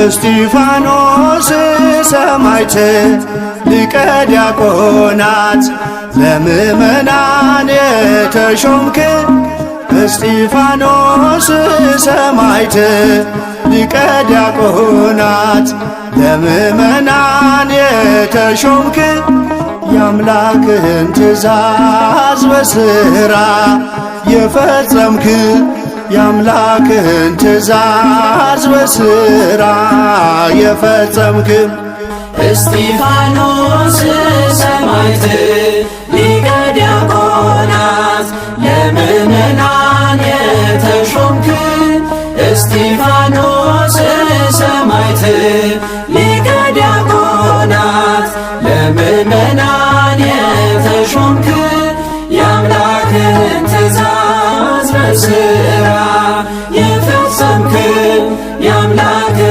እስጢፋኖስ ሰማዕት ሊቀ ዲያቆናት ለምእመናን የተሾምክ፣ እስጢፋኖስ ሰማዕት ሊቀ ዲያቆናት ለምእመናን የተሾምክ፣ የአምላክህን ትእዛዝ በሥራ የፈጸምክ፣ የአምላክህን ትእዛዝ በሥራ የፈጸምክ። እስጢፋኖስ ሰማዕት ሊቀ ዲያቆናት ለምእመናን የተሾምክ፣ እስጢፋኖስ ሰማዕት ሊቀ ዲያቆናት ለምእመናን